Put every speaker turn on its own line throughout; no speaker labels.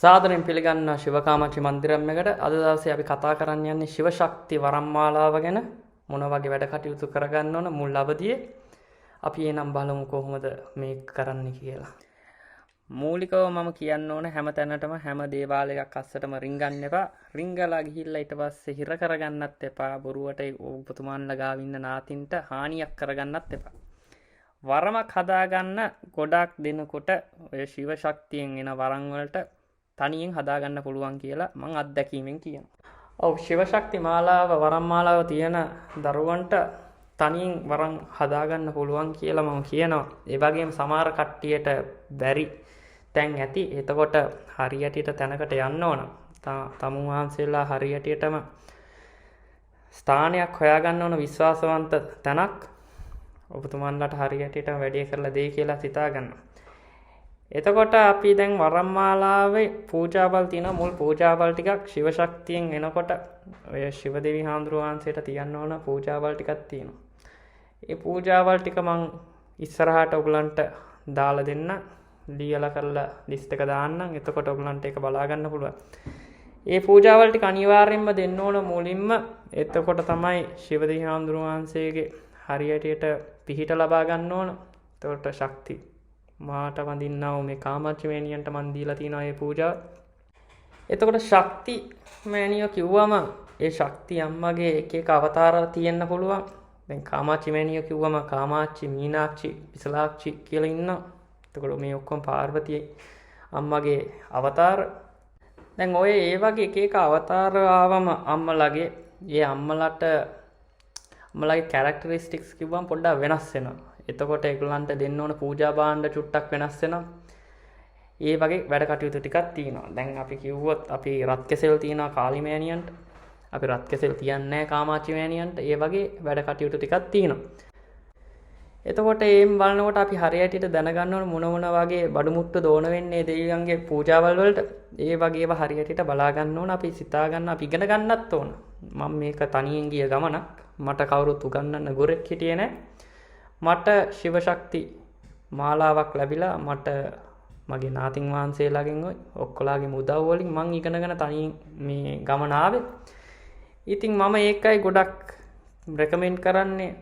සාදරයෙන් පිළිගන්නවා ශිවකාමාක්ෂි මන්දිරම් එකට. අද දවසේ අපි කතා කරන්න යන්නේ ශිව ශක්ති වරම් මාලාව ගැන. මොන වගේ වැඩ කටයුතු කරගන්න ඕන මුල් අවදියේ. අපි එනම් බලමු කොහොමද මේක කරන්න කියලා. මූලිකව මම කියන්න ඕන හැම තැනටම හැම දේවාලයක් අස්සටම රිංගන්න එපා. රිංගලා ගිහිල්ලා ඊට පස්සේ හිර කරගන්නත් එපා. බොරුවට ඔබතුමාන්ලා ගාව ඉන්න නාතින්ට හානියක් කරගන්නත් එපා. වරමක් හදාගන්න ගොඩක් දෙනකොට ඔය ශිව ශක්තියෙන් එන වරන් වලට තනියෙන් හදාගන්න පුළුවන් කියලා මං අත්දැකීමෙන් කියනවා. ඔව්, ශිව ශක්ති මාලාව වරම් මාලාව තියෙන දරුවන්ට තනියෙන් වරන් හදාගන්න පුළුවන් කියලා මම කියනවා. ඒ වගේම සමහර කට්ටියට බැරි තැන් ඇති. එතකොට හරියටියට තැනකට යන්න ඕන. තමුන් වහන්සේලා හරියටියටම ස්ථානයක් හොයාගන්න ඕන, විශ්වාසවන්ත තැනක්. ඔබතුමන්ලට හරියටියටම වැඩේ කරලා දෙයි කියලා සිතා ගන්නවා. එතකොට අපි දැන් වරම් මාලාවේ පූජාවල් තියෙනවා. මුල් පූජාවල් ටිකක් ශිව ශක්තියෙන් එනකොට ඔය ශිව දෙවි හාමුදුරුවෝ වහන්සේට තියන්න ඕන පූජාවල් ටිකක් තියෙනවා. ඒ පූජාවල් ටික මං ඉස්සරහට ඔයගලන්ට දාලා දෙන්න, ලියලා කරලා ලිස්ට් එක දාන්නම්. එතකොට ඔයගලන්ට ඒක බලා ගන්න පුළුවන්. ඒ පූජාවල් ටික අනිවාර්යයෙන්ම දෙන්න ඕන මුලින්ම. එතකොට තමයි ශිව දෙවි හාමුදුරුවෝ වහන්සේගේ හරියටියට පිහිට ලබා ගන්න ඕන. එතකොට ශක්ති මාට වඳින්නා වූ මේ කාමාක්ෂි මෑණියන්ට මං දීලා තියෙනවා මේ පූජාව. එතකොට ශක්ති මෑණියෝ කිව්වම ඒ ශක්ති අම්මගේ එක එක අවතාර තියෙන්න පුළුවන්. දැන් කාමාක්ෂි මෑණියෝ කිව්වම කාමාක්ෂි, මීනාක්ෂි, විශාලාක්ෂි කියලා ඉන්නවා. එතකොට මේ ඔක්කොම පාර්වතී අම්මගේ අවතාර. දැන් ඔය ඒ වගේ එක එක අවතාර ආවම අම්මලාගේ ඒ අම්මලාට අම්මලාගේ කැරක්ටරිස්ටික්ස් කිව්වම පොඩ්ඩක් වෙනස් වෙනවා. එතකොට ඒගොල්ලන්ට දෙන්න ඕන පූජා භාණ්ඩ චුට්ටක් වෙනස් වෙනවා. ඒ වගේ වැඩ කටයුතු ටිකක් තියෙනවා. දැන් අපි කිව්වොත් අපි රත් කෙසෙල් තියනවා කාලි මෑණියන්ට. අපි රත් කෙසෙල් තියන්නේ නැහැ කාමාක්ෂි මෑණියන්ට. ඒ වගේ වැඩ කටයුතු ටිකක් තියෙනවා. එතකොට ඒම් බලනකොට අපි හරියටියට දැනගන්න ඕන මොන මොන වගේ බඩු මුට්ටු දෝන වෙන්නේ දෙවියන්ගේ පූජාවල් වලට. ඒ වගේ ඒවා හරියටියට බලා ගන්න ඕන, අපි සිතා ගන්න, අපි ඉගෙන ගන්නත් ඕන. මම මේක තනියෙන් ගිය ගමනක්. මට කවුරුත් උගන්වන්න ගුරෙක් හිටියේ නෑ. මට ශිව ශක්ති මාලාවක් ලැබිලා මට මගේ නාතින් වහන්සේලාගෙන් ඔය ඔක්කොලාගේම උදව් වලින් මං ඉගෙනගෙන තනියෙන් මේ ගමන ආවේ. ඉතින් මම ඒකයි ගොඩක් රෙකමෙන්ඩ් කරන්නේ.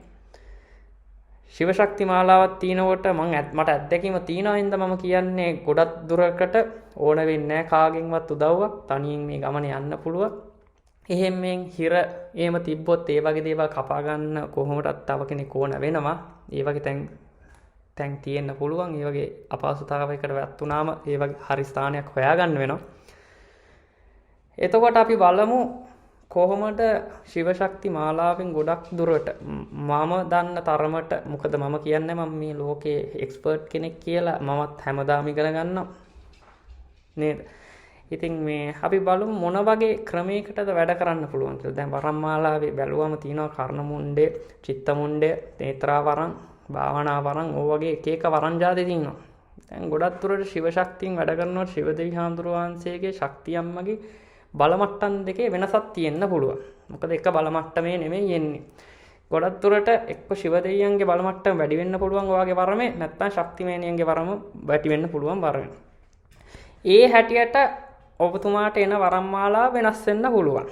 ශිව ශක්ති මාලාවක් තියෙනකොට මට අත්දැකීම තියෙනවා හින්දා මම කියන්නේ ගොඩක් දුරකට ඕන වෙන්නේ නැහැ කාගෙන්වත් උදව්වක්. තනියෙන් මේ ගමන යන්න පුළුවන්. එහෙම මෙන් හිර එහෙම තිබ්බොත් ඒ වගේ දේවල් කපා ගන්න කොහොමදත් තව කෙනෙක් ඕන වෙනවා. ඒ වගේ තැන් තැන් තියෙන්න පුළුවන්. ඒ වගේ අපහසුතාවයකට වත් වුණාම ඒ වගේ හරි ස්ථානයක් හොයාගන්න වෙනවා. එතකොට අපි බලමු කොහොමද ශිව ශක්ති මාලාවෙන් ගොඩක් දුරට මම දන්න තරමට, මොකද මම කියන්නේ මම මේ ලෝකේ එක්ස්පර්ට් කෙනෙක් කියලා, මමත් හැමදාම ඉගෙන ගන්නවා නේද? ඉතින් මේ අපි බලමු මොන වගේ ක්‍රමයකටද වැඩ කරන්න පුළුවන් කියලා. දැන් වරම් මාලාවේ බැලුවම තියෙනවා කර්ණ මුණ්ඩය, චිත්ත මුණ්ඩය, නේත්‍රා වරම්, භාවනා වරම්, ඕ වගේ එක එක වරම් ජාති තියෙනවා. දැන් ගොඩක් දුරට ශිව ශක්තියෙන් වැඩ කරනකොට ශිව දෙවි හාමුදුරුවෝ වහන්සේගේ ශක්තිය අම්මගේ බල මට්ටම් දෙකේ වෙනසක් තියෙන්න පුළුවන්. මොකද එක බල මට්ටමේ නෙමෙයි එන්නේ. ගොඩක් දුරට එක්ක ශිව දෙවියන්ගේ බල මට්ටම වැඩි වෙන්න පුළුවන් ඔයාගේ වරමේ, නැත්නම් ශක්ති මෑණියන්ගේ වරම වැඩි වෙන්න පුළුවන් වරමේ. ඒ හැටියට ඔබතුමාට එන වරම් මාලාව වෙනස් වෙන්න පුළුවන්.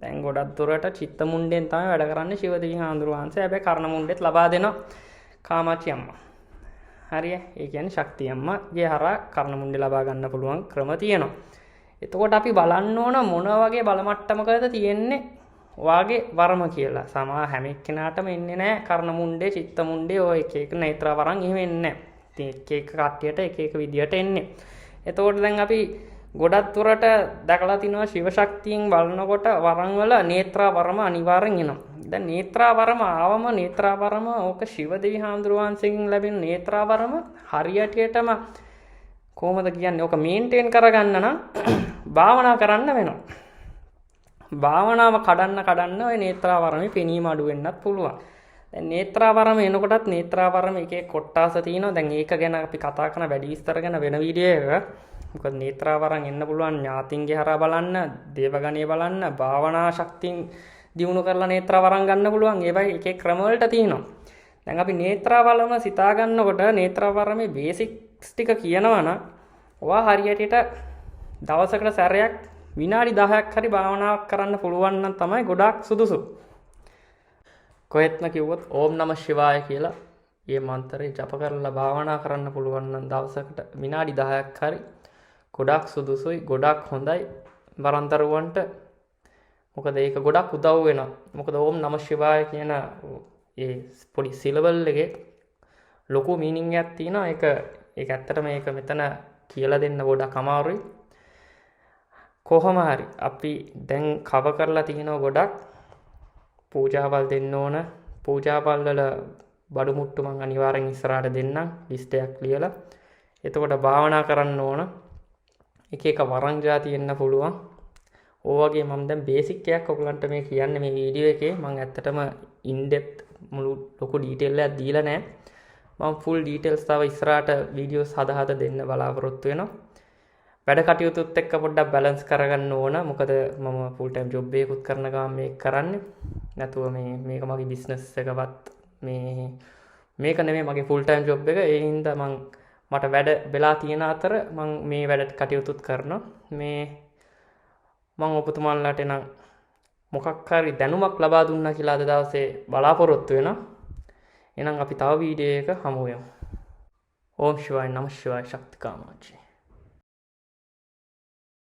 දැන් ගොඩක් දුරට චිත්ත මුණ්ඩෙන් තමයි වැඩ කරන්නේ ශිව දෙවි හාමුදුරුවෝ වහන්සේ. හැබැයි කර්ණ මුණ්ඩෙත් ලබා දෙනවා කාමාක්ෂි අම්මා. හරිය? ඒ කියන්නේ ශක්ති අම්මාගේ හරහා කර්ණ මුණ්ඩේ ලබා ගන්න පුළුවන් ක්‍රම තියෙනවා. එතකොට අපි බලන්න ඕන මොන වගේ බල මට්ටමකද තියෙන්නේ ඔයාගේ වරම කියලා. සමහර හැම එක්කෙනාටම එන්නේ නැහැ කර්ණ මුණ්ඩේ, චිත්ත මුණ්ඩේ, ඔය එක එක නේත්‍රා වරන් එහෙම එන්නේ නැහැ. ඉතින් එක එක කට්ටියට එක එක විදියට එන්නේ. එතකොට දැන් අපි ගොඩක් දුරට දැකලා තිනවා ශිව ශක්තියෙන් බලනකොට වරන් වල නේත්‍රා වරම අනිවාර්යෙන් එනවා. දැන් නේත්‍රා වරම ආවම නේත්‍රා වරම ඕක ශිව දෙවි හාමුදුරුවෝ වහන්සේගෙන් ලැබෙන නේත්‍රා වරම හරියටියටම කොහොමද කියන්නේ, ඕක මේන්ටේන් කරගන්න නම් භාවනා කරන්න වෙනවා. භාවනාව කඩන්න කඩන්න ඔය නේත්‍රා වරමේ පෙනීම අඩු වෙන්නත් පුළුවන්. දැන් නේත්‍රා වරම එනකොටත් නේත්‍රා වරම එක එක කොට්ටාස තියෙනවා. දැන් ඒක ගැන අපි කතා කරන වැඩි විස්තර ගැන වෙන වීඩියෝ එකක. මොකද නේත්‍රා වරන් එන්න පුළුවන් ඥාතින්ගේ හරහා බලන්න, දේවගණය බලන්න, භාවනා ශක්තියින් දියුණු කරලා නේත්‍රා වරන් ගන්න පුළුවන්. ඒ වගේ එක එක ක්‍රම වලට තියෙනවා. දැන් අපි නේත්‍රා වලම සිතා ගන්නකොට නේත්‍රා වරමේ බේසික්ස් ටික කියනවා නම් ඔයා හරියටියට දවසකට සැරයක් විනාඩි 10ක් හරි භාවනාවක් කරන්න පුළුවන් නම් තමයි ගොඩාක් සුදුසු. කොහෙත්ම කිව්වොත් ඕම් නම ශිවාය කියලා මේ මන්ත්‍රය ජප කරලා භාවනා කරන්න පුළුවන් නම් දවසකට විනාඩි 10ක් හරි ගොඩාක් සුදුසුයි, ගොඩාක් හොඳයි වරන්දරුවන්ට. මොකද ඒක ගොඩක් උදව් වෙනවා. මොකද ඕම් නම ශිවාය කියන ඒ පොඩි සිලබල් එකේ ලොකු මීනින් එකක් තියෙනවා. ඒක ඒක ඇත්තටම ඒක මෙතන කියලා දෙන්න ගොඩක් අමාරුයි. කොහොම හරි අපි දැන් කව කරලා තියෙනවා ගොඩක්. පූජාවල් දෙන්න ඕන. පූජාවල් වල බඩු මුට්ටු මං අනිවාර්යෙන් ඉස්සරහට දෙන්නම් ලිස්ට් එකක් ලියලා. එතකොට භාවනා කරන්න ඕන. එක එක වරන් ජාති එන්න පුළුවන්. ඔය වගේ මම දැන් බේසික් එකක් ඔයගලන්ට මේ කියන්නේ මේ වීඩියෝ එකේ. මං ඇත්තටම ඉන් ඩෙප්ත් මුළු ලොකු ඩීටේල් එකක් දීලා නෑ. මම ෆුල් ඩීටේල්ස් තව ඉස්සරහට වීඩියෝස් හද හද දෙන්න බලාපොරොත්තු වෙනවා. වැඩ කටයුතුත් එක්ක පොඩ්ඩක් බැලන්ස් කරගන්න ඕන. මොකද මම ෆුල් ටයිම් ජොබ් එකකුත් කරන ගමන් මේක කරන්නේ. නැතුව මේක මගේ බිස්නස් එකවත් මේක නෙමෙයි මගේ ෆුල් ටයිම් ජොබ් එක. ඒ හින්දා මට වැඩ වෙලා තියෙන අතර මං මේ වැඩ කටයුතුත් කරනවා. මේ මං ඔබතුමාලාට නම් මොකක් හරි දැනුමක් ලබා දුන්නා කියලා අද දවසේ බලාපොරොත්තු වෙනවා. එහෙනම් අපි තව වීඩියෝ එකක හමු වෙමු. ඕම් ශිවාය නම ශිවාය ශක්තිකාමාජි.